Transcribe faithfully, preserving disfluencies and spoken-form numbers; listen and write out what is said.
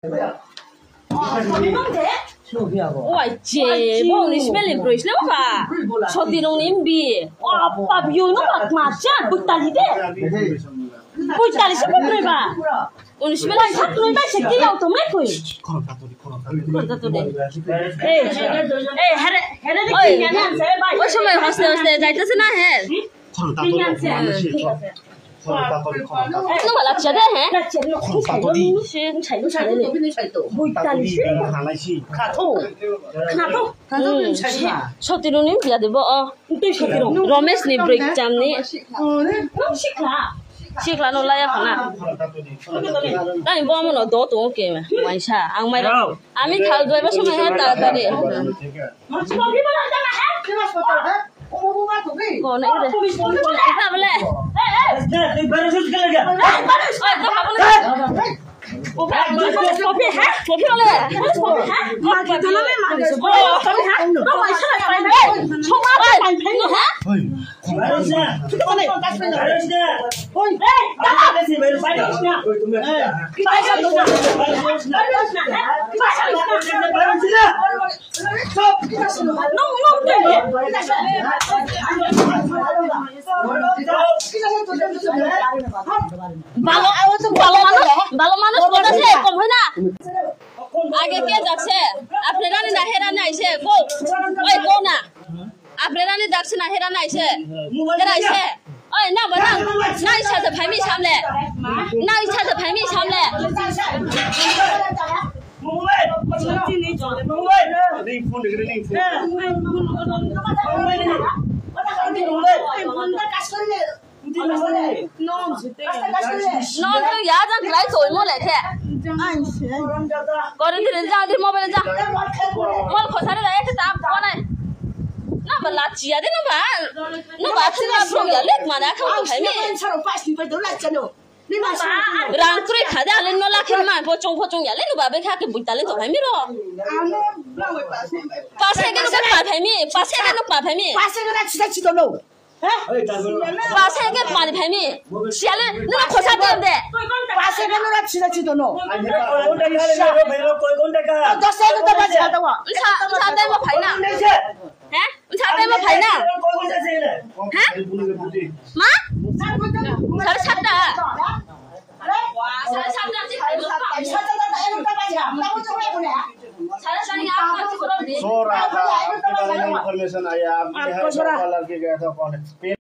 Oi, che, bo ni smell ni broi sle ba. Soti nong ni bi. Apa bio no ba ma cha butali de. Butali se broi ba. Uni smell ni sa broi ba se ki yau to me koi. Khorang tato de. Eh, eh, here, here de. Oi, o somoi hoste hoste jaitase na he. Khorang tato de, khorang tato de, khorang tato de. Nung ba lachia de he? Khorang tato de. Khorang tato de, nung halai si. Khato. Khato. Soti nung ni biya de bo o. Romesh ni break jam ni. Sikla no laya khana. Tani bo amo no do to ke waisa ang mai ra. Ami thal doi ba somoi ha ta ta de. Ko na ire. Ka bole. Oi, to ka bole. Kopi, ha? Kopi bole. Kopi, ha? Ma ke tana le ma ke. Kopi, ha? No, ma sa pa pa. Choma pa pa. Ha? Balo, balo mano, balo mano, kota se, kom hai na. Age ke jak se, apre rani na hera nai se, go. Oi, go na. Apre rani jak se na hera nai se. Hera se. Oi, na ba na. Na isa de phai mi samle. Na isa de phai mi samle. No, no, ya jang lai toi mo le the. Kore dire jang di mobile jang. Mol khosare da ek ta ko nai. Na ba la chia de no ba. No ba thila bro ya lek ma da khang ko hai mi. Rang kroi kha de ale no la khin ma po chong po chong ya le no ba be kha ke bui ta le to hai mi ro. Pas hai ke no pa phai mi, pas hai ke no pa phai mi. Pas hai ke na chita chita no. Pas hai ke pani phai mi. Siale, nung khosa de de. Pas hai ke nung chita chita no. Dos hai ke to ba chita wa. Nsa, nsa de mo phai na. He? Nsa de mo phai na. He? Ma? Sare satta. Sare satta. Sora, information aya, aap ke hai, sora. Color ke gaya tha, color.